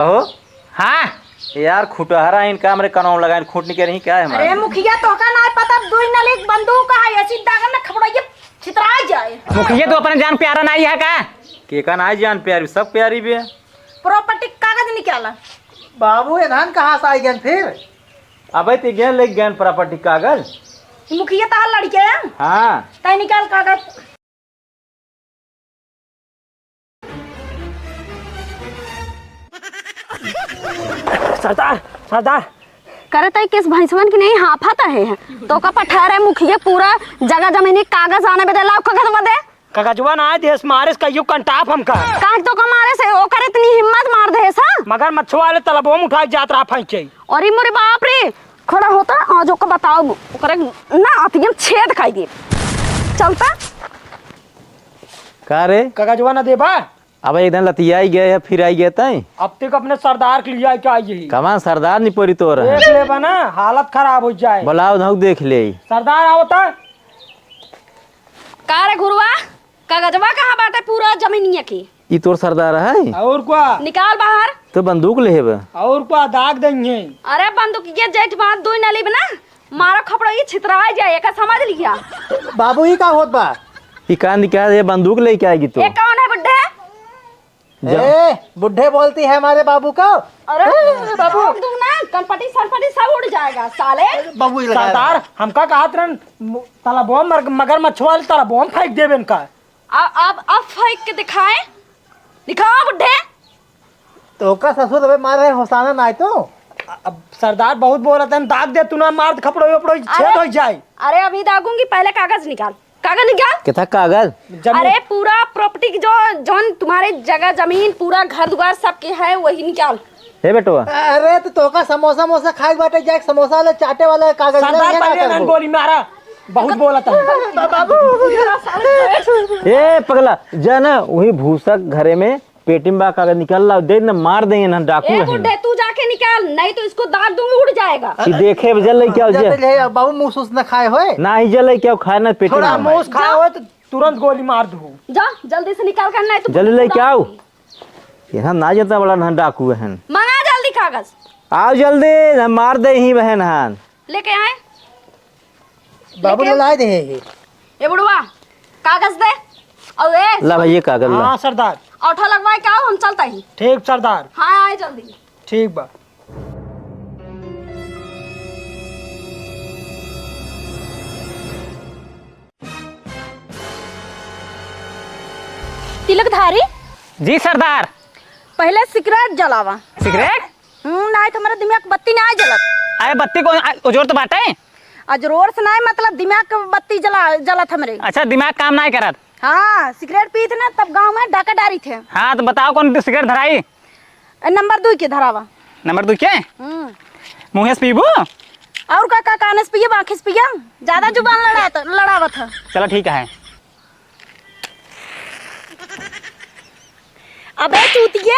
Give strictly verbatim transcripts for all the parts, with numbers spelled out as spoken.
अहो। हाँ। यार, खुटहरा इनका हमरे कनवा में लगाइन, खूंट निकल रही क्या है हमारे? अरे मुखिया, तोहका ना पता, दुई नली बंदूक है, ऐसी दागन ना खपड़ाइए, छितरा जाए। मुखिया, तू अपने जान प्यारा नाहीं है का? केका नाहीं जान प्यारी, सब प्यारी बे। प्रॉपर्टी कागज निकाला। बाबू, ये धान कहाँ से आई गए फिर? अबे ते गेन लेके गेन प्रॉपर्टी कागज। मुखिया, तार लड़के हैं? हाँ। तय निकाल कागज। सरदार, सरदार। करे तई किस भैंसवन की नहीं हाफत है? तोका पठारे मुखिया पूरा जगह जमीनी कागज आने बदे लाओ, कागज बदे। कागजवा ना देस, मारेस कहियो कंटाप हमका। काहे तोका मारेस, ओकर इतनी हिम्मत मार देस, हाँ? मगरमच्छवा वाले तलबो में उठा के जात रहा फेंके। अरे मोरे बाप रे, खड़ा होता, आज ओका बताओ, ओकरे ना अतियम छेद खाई दे। चलता। का रे? कागजवा ना देबा? अब एक दिन लतियाई गए है, फिर आई गए तय। अब तक अपने सरदार के लिए आई के आई यही। कमान सरदार नहीं पड़ी तोर है। देख लेबा ना, हालत खराब हो जाए। बुलाओ ना, देख ले। सरदार आओ तो। का रे घुरवा, कागजवा कहाँ बाटे पूरा जमीनिया के? ई तोर सरदार है? और का? निकाल बाहर। तो बंदूक ले हेबे? और का, दाग देंगे। अरे बंदूक ये जेठ बात दुई नली बना। मारा खपड़ो, ई छितराई जाए, एका समझ लिया। बाबू, ई का होत बा? ई का निकाल, ये बंदूक लेके आएगी तो। ये कौन है बुड्ढे? जा। ए, बुड्ढे बोलती है हमारे बाबू को। अरे, ए, बाबू। तुम ना, कनपटी सनपटी सब उड़ जाएगा, साले। बाबू, ये लगा सरदार, रहा। हमका कहत रहन, मु-, तालाबों मर-, मगरमच्छ वाले तालाबों में फेंक देबे इनका। आ-, आप, आप फेंक के दिखाएं, दिखाओ बुड्ढे। तो ओका ससुर अबे मार रहे होसाना ना आए तो। अब सरदार बहुत बोलत हैं, दाग दे तू ना, मार दे खपड़ो वपड़ो छेद अरे, हो जाए। अरे अभी दागूंगी, पहले कागज निकाल, कागज निकाल। कितना कागज? जमीन। अरे पूरा प्रॉपर्टी की जो, जौन तुम्हारे जगह जमीन, पूरा घर दुआर सबके है, वही निकाल। हे बेटवा। अरे तो तोका समोसा मोसा खाए के बाटे, जाए समोसा वाले चाटे वाला कागज सरदार ले, ये ना पहले करबो। गोली मारा, बहुत बोलत है। बाबू। ए पगला, जा ना वही भूसा घरे में पेटी में बा कागज निकाल लाओ, दे न मार देंगे ना, डाकू ए है। बुड्ढे, तू जाके निकाल, नहीं तो इसको दाग दूंगी, उड़ जाएगा। कि देखे बजल लई क्या हो जाते जाए? ले, बाबू मुंह सुस न खाए होए। ना ही जल लई क्या खाए ना पेटी थोड़ा में। मूस खाए होए तो तुरंत गोली मार दो। जा, जल्दी से निकाल कर, नहीं तो जल्दी लई क्या हो? यहाँ ना जाता बड़ा ना डाकू है। मंगा जल्दी कागज। आओ जल्दी, हम मार दे ही बहन हान। लेके आए। बाबू लेके ले लाए दे ही। ए बुढ़वा, कागज दे। और ए ला भैया कागज ला। हाँ सरदार। औठा लगवाए के आओ, हम चलता ही। ठीक सरदार। हाँ, आए जल्दी। ठीक बा। तिलकधारी। जी सरदार। पहले सिगरेट जलावा। सिगरेट? हम्म, नाहीं तो हमारा दिमाग के बत्ती नाहीं जलत। अरे बत्ती कौन, आ, उजोर तो बाटे। अजरोर से नाहीं, मतलब दिमाग के बत्ती जला, जलत हमरे। अच्छा, दिमाग काम नाहीं करत। हाँ, सिगरेट पीत ना तब गाँव में डाका डारी थे। हाँ, तो बताओ कौन सिगरेट धराई? ए, नंबर दुई के धरावा। नंबर दुई के? हम्म। मुँहे से पीबू? और का, का काने से पिया, आँखें से पिया? ज्यादा जुबान लड़ात, लड़ावत है। चलो ठीक है। अबे चूतिया।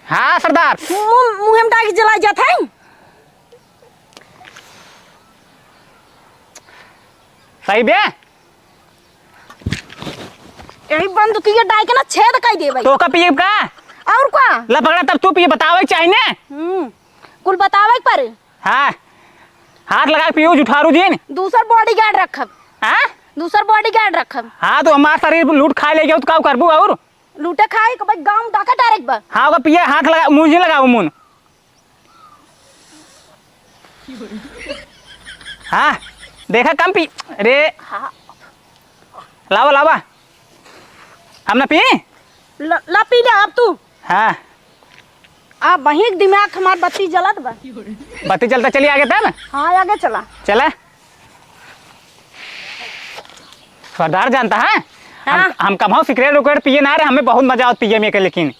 हाँ सरदार। मुँह, मुँह में डाल के जला जात है। सही बे? यही बंदूकिया डाल के ना छेद कर देबे। तो का पिए का? और का? ला पकड़ा तब तू पिए बतावे के चाही ने। हम्म, कुल बतावे के परे। हाँ, हाथ लगा के पियो जुठारू जिन। दूसर बॉडीगार्ड रखब। हाँ? दूसर बॉडीगार्ड रखब। हाँ, तो हमार शरीर लूट खा ले गया तो का करबू और? लूटे खाई के भाई गाँव डाका डायरेक्ट बा। हाँ, ओका पिए हाथ लगा, मुँह जिन लगाओ मुन। हाँ, देखा कम पी रे। हाँ। लावा, लावा। हम ना पी? ल-, ला पी ले अब तू। हाँ। आ बहिक दिमाग हमार बत्ती जलत बा। बत्ती जलता चली आगे तब? हाँ, आगे चला। चला। सरदार जानता है? हम, हाँ। हम कभौ सिगरेट उकरेट पिए ना रहे, हमें बहुत मजा आवत पिए में के, लेकिन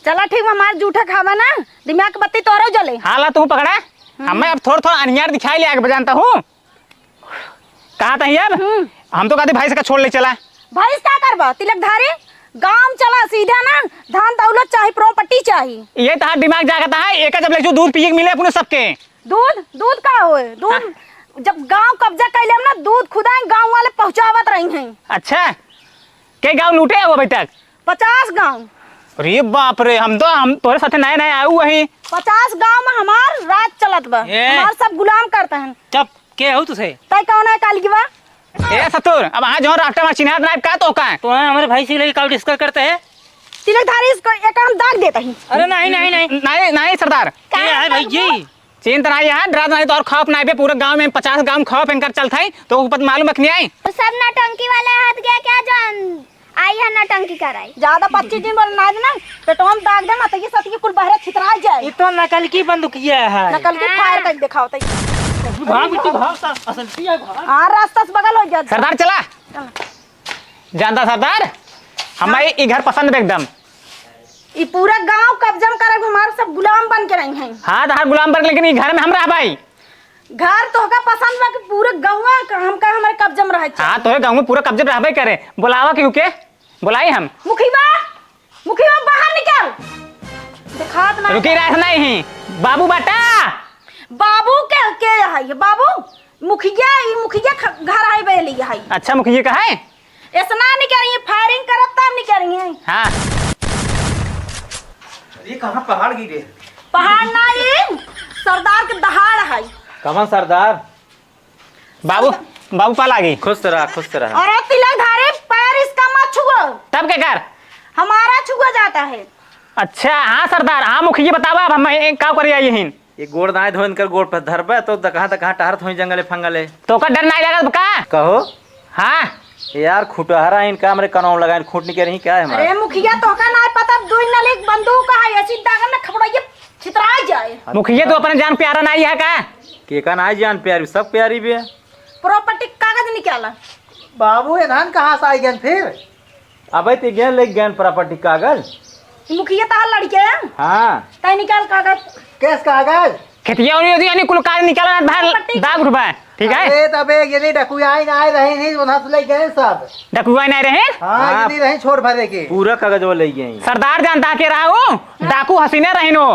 चला ठीक बा, हमार जूठा खावा ना, दिमाग के बत्ती तोरो जले। हाँ, ला तू पकड़ा। हम्म। हमें अब थोड़ा थोड़ा अनियार दिखाई ले आगे बजानता हूँ। कहाँ तही अब? हम्म। हम तो कहते भैंस का छोड़ ले चला। भैंस का करबा? तिलकधारी, गाँव चला सीधा ना, धन दौलत चाही, प्रॉपर्टी चाही। ये तहार दिमाग जागता है, एक जब ले जो दूध पिए के मिले अपने सबके। दूध, दूध का होए? दूध हाँ। जब गाँव कब्जा कैले हम ना, दूध खुदा गाँव वाले पहुँचावत रही हैं। अच्छा, के गाँव लूटे हो अभी तक? पचास गाँव। अरे बाप रे, हम तो, हम तोरे साथे नए नए आए हुए हैं। पचास गांव में हमार राज चलत बा, ए। हमार सब गुलाम करत हैं। चुप, के हो तुसे? तै कौन है काली की बा? ए ससुर, अब आज जो रास्ता में चिन्हात नाइब का तो का है? तो है हमारे भाई से लेके काउ डिस्कस करते हैं। तिलकधारी इसको एक हम दाग देता ही। अरे नहीं, नहीं, नहीं। नहीं, नहीं सरदार। ये है भाई जी। चिंता नहीं है, डरा नहीं तो और खौफ नहीं बे, पूरे गांव में पचास गांव खौफ इनकर चलत है, तो ऊपर मालूम रखनी आई। तो सब नौटंकी वाले हाथ गया क्या जो आई है नौटंकी कराई। ज्यादा पच्चीस दिन बोल ना देना, पेटवा में दाग दे, माता की सती की कुल बहरे छितरा जाए। ये तो नकल की बंदूकिया है। नकल की हाँ। फायर कर दिखाओ तई। भाग बिट्टी, भाग सा, असल की है, भाग। हाँ, रास्ता से बगल हो जाता। सरदार चला। चला। जानता सरदार, हमारे हाँ। ई घर पसंद बा एकदम। ई पूरा गांव कब्जा में करब, हमारे सब गुलाम बन के रही हैं। हाँ, तो हर गुलाम बन, लेकिन ई घर में हम रहबाई। घर तोहका पसंद बा कि पूरे गौवा का हमका हमारे कब्जा में रहे? हाँ, तोहे गाँव में पूरा कब्जा में रहबे करे। बुलावा केहू के? बुलाई हम। मुखिया, मुखिया बाहर निकल। दिखात ना। रुकी रहे नहीं। बाबू बाटा। बाबू के, के है ये बाबू? मुखिया, ई मुखिया ख-, घर आए बेली है। अच्छा, मुखिया का है? ऐसा ना निकल रही है, फायरिंग करत तब निकल रही है। हाँ। ये कहाँ पहाड़ गिरे? पहाड़ ना, ये सरदार के दहाड़ है। कमन सरदार? बाबू, बाबू पा लागी। खुश रहा, खुश रहा। अरे तिलकधारी, पैर इसका मत छुओ। तब के कर? हमारा छुआ जाता है। अच्छा, हाँ सरदार, हाँ मुखिया बतावा, अब हम ए, का करे आई हिन? ये गोड़ नाय धोइन कर गोड़ पर धरबे तो दकहा दकहा टहरत होई जंगले फंगले। तो का डर नाय लागत का? कहो। हाँ। यार खुटहरा इनका हमरे कनवा लगाइन खूंट निकल रही क्या है हमारे? अरे मुखिया तो का नाय पता, दुई नली बंदूक है, ऐसी दागन न खपड़ाइए छितराई जाए। मुखिया तो अपने जान प्यारा नाय है का? के का नाय जान प्यारी, सब प्यारी बे। प्रॉपर्टी कागज निकाला। बाबू, एनहन कहाँ से आई गन फिर? अबे ते गन लेके गन प्रॉपर्टी कागज। मुखिया तार लड़के हैं? हाँ। तै निकाल कागज। केस कागज? खेतिया उनी होती यानी कुल कागज निकाला ना बाहर प्रॉपर्टी दाग उठबा, ठीक है? अरे तबे ये नहीं डकुआई ना आए रहे नहीं, उन्हां से ले गए सब। डकुआई ना रहे? हाँ, ये हाँ। नहीं रहे छोड़ भरे के। पूरा कागज वो ले गए। सरदार जानता के रहा हूँ, डाकू हसीना रहिनो।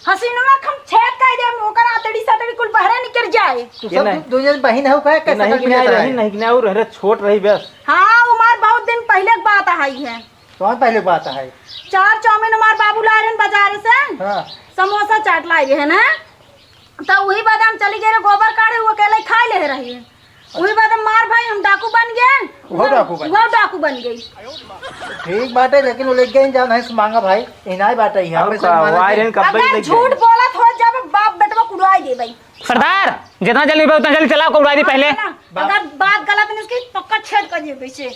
हसीनवा के हम छेद कर देम, ओकर आतड़ी सातड़ी कुल बहरे निकल जाए। तू ये सब नहीं। दु-, दुनिया में बहिन हो का, ये कैसे नहीं कर कि नहीं लेता रही, है? नहीं कि नहीं, और अरे छोट रही बस। हाँ, उमर बहुत दिन पहले के बात आई है। कौन पहले के बात है? चार चाउमीन हमार बाबू लाए रहन बाजार से, हाँ। समोसा चाट लाए रहन, हैं? तो वही बाद हम चली गए रहे गोबर काढ़े, वो अकेले खा ले रही। वही बाद मार भाई हम डाकू बन गए। वो डाकू बन। वो डाकू बन गई। ठीक बाटे, लेकिन वो लेके गई जान है मांगा भाई, इनाय बाटे यहाँ और पे से का, मारे वायरन थे। कब अगर लेके झूठ गई? बोलत हो जब बाप बेटवा कुड़वाई दे भाई। सरदार, जितना जल्दी हो उतना जल्दी चलाओ, कुड़वाई दी पहले। ना, अगर बात गलत नहीं उसकी पक्का छेद कर दिए पीछे।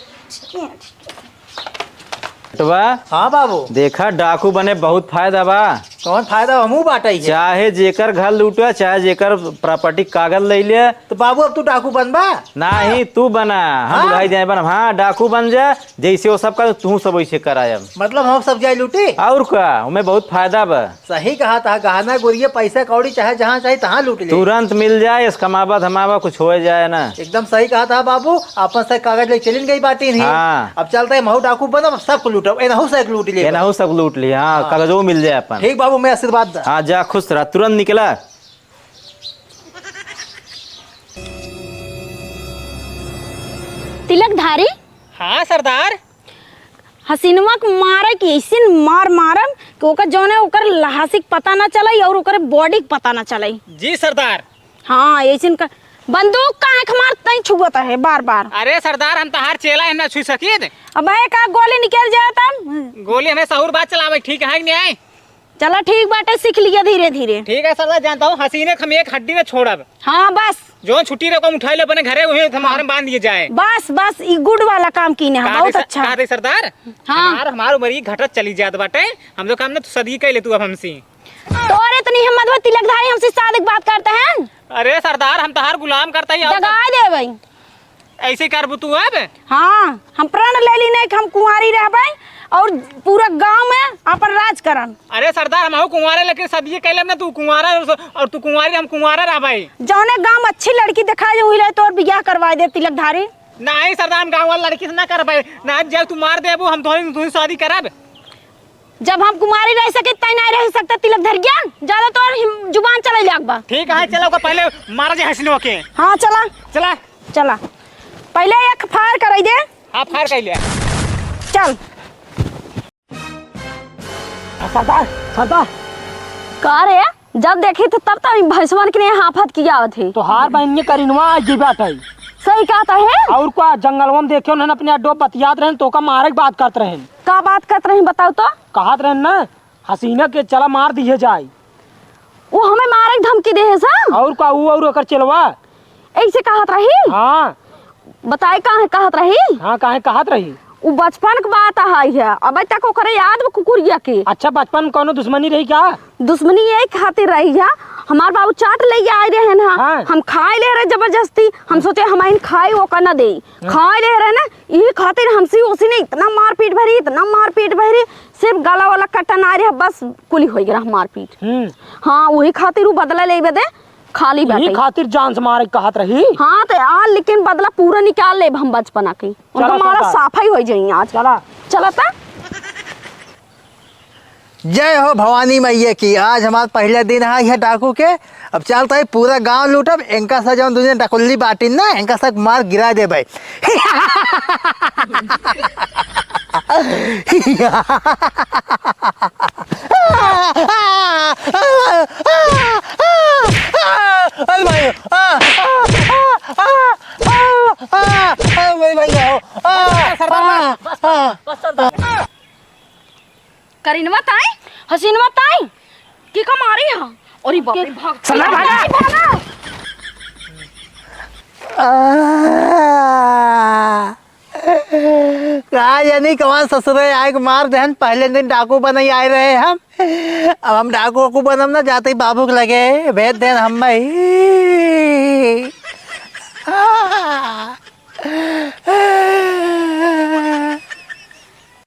बेटवा, हाँ बाबू। देखा, डाकू बने बहुत फायदा बा। कौन फायदा? हमहू बाटे ही है। चाहे जेकर घर लूटे, चाहे जेकर प्रॉपर्टी कागज ले ले। तो बाबू, अब तू डाकू बनबा? नाही, तू बना, हम हाँ? बुलाई जाए बन। हाँ, डाकू बन जा, जैसे वो सब कर, तू सब वैसे करायब। मतलब हम सब जाए लूटी? और का, हमें बहुत फायदा बा। सही कहा था, गहना गुरिया पैसा कौड़ी चाहे जहाँ चाहे तहाँ लूट ले। तुरंत मिल जाए, इस कमाबा धमाबा कुछ हो जाए ना। एकदम सही कहा था बाबू, अपन से कागज ले चलिन गई बाटी नहीं। हाँ। अब चलते हैं, महू डाकू बनब, अब सबको लूटब, एनहू से एक लूट ले। एनहू सब लूट लिया, हाँ, हाँ। कागजो मिल जाए अपन। ठीक बाबू, मैं आशीर्वाद दा। हाँ, जा खुश रहा, तुरंत निकला। तिलकधारी। हाँ सरदार। हसीनवा के मारे कि ऐसिन मार मारम कि ओकर जौने ओकर लहासिक पता ना चलई और ओकरे बॉडी के पता ना चलई। जी सरदार। हाँ, ऐसिन का बंदूक काहे के मारत नहीं छुअत है बार बार? अरे सरदार, हम तहार चेला है ना छुई सकीत। अबे का गोली निकल जाए तब? गोली हमें सहूर बात चलावे, ठीक है कि नहीं? चला ठीक बाटे, सीख लिया धीरे धीरे। ठीक है सरदार, जानता हूँ हसीने के हम एक हड्डी ना छोड़ब। हाँ बस। जो छुट्टी रहो, उठाई लो अपने घरे, वहीं हमारे में बांध दिए जाए। बस बस, ई गुड वाला काम कीने हैं, कहा बहुत दे सर-, अच्छा। कहा दे सरदार, हाँ। हमार, हमार उम्र ही घटत चली जात बाटे, हम तो काम ना तू सदी कह ले तू अब हमसे। तोरे इतनी हिम्मत हो तिलकधारी, हमसे शादी की बात करते हैं? अरे सरदार, हम तहार गुलाम करते ही और दगा दे भाई। ऐसे करबू तू अब? हाँ, हम प्रण ले ली नहीं कि हम कुंवारी रहबे और पूरा गांव में अपन राज करन। अरे सरदार, हम हो कुंवारे लेकिन सदिये कहले ना तू कुंवारा और, और तू कुंवारी, हम कुंवारा रहबे। जौने गांव में अच्छी लड़की दिखाई जाए, वही ले तोर बियाह करवाए दे तिलकधारी। नहीं सरदार, हम गांव वाला लड़की से ना करबे, ना जब तू मार देबू, हम दोनों, दोनों शादी करब। जब हम कुमारी रह सके, तय नहीं रह सकता तिलकधरिया। ज्यादा तोर हिम-, जुबान चले लाग बा। ठीक है, चलो, ओका पहले मारा जे हसीनो के। हाँ, चला। चला। चला। पहले एक फायर कराई दे। हाँ, फायर कर लिया। चल। सरदार, सरदार। का रे? जब देखी थे तब तब भैंसवन के लिए हाफत किया थे। तोहार बहन ये करिनवा आज जी बात है। सही कहत है। और का जंगलवा में देखे उन्हन अपने अड्डो बतियात रहन, तोका मारे के बात करत रहन। का बात करत रहन बताओ तो? कहत रहन ना, हसीना के चला मार दिए जाए। वो हमें मारे के धमकी दे है सब। और का वो और ओकर चेलवा? ऐसे कहत रही? हाँ। बताई काहे कहत रही? हाँ, काहे कहत रही? उ बचपन के बात है, है। अबे तक ओकरे याद बा कुकुरिया के। अच्छा, बचपन में कौनो दुश्मनी रही का? दुश्मनी यही खातिर रही है, हमार बाबू चाट लेके आए रहे ना, हाँ। हम खाए ले रहे जबरदस्ती, हम सोचे हम इन खाए वो का ना दे, हाँ। खाए ले रहे ना, यही खातिर हमसे उसी ने इतना मारपीट भरी, इतना मारपीट भरी, सिर्फ गला वाला कटन आ रहे, बस कुली हो गया मारपीट। हम्म। हाँ, वही खातिर वो बदला ले बदे खाली यही बाटे। खातिर जान से मारे कहत रही। हाँ, तो यार, लेकिन बदला पूरा निकाल लेब हम बचपना के। उनका चला, मारा सरदार। साफा ही हो जाई आज। चला। चला ता। जय हो भवानी मैया की। आज हमार पहला दिन है यह डाकू के। अब चलता है पूरा गांव लूटब। इनका सा जौन दुनिया डकुल्ली बाटिन ना, इनका सब मार गिरा देबै। अरे भाई, आ, आ, आ, आ, आ, आ, आ, मेरे भाई, आओ। आ, सरदार, आ, बस, आ, बस, सरदार। करीनवा ताई, हसीनवा ताई, की का मारी है? अरे बाप रे, भाग। सरदार, भाग। भाग, भाग। आ, का जानी कौन ससुरे आए के मार देहन, पहले दिन डाकू बनई आए रहे हम, अब हम डाकू वाकू बनम ना, जाते ही बाबू के लगे भेज देन हम भाई।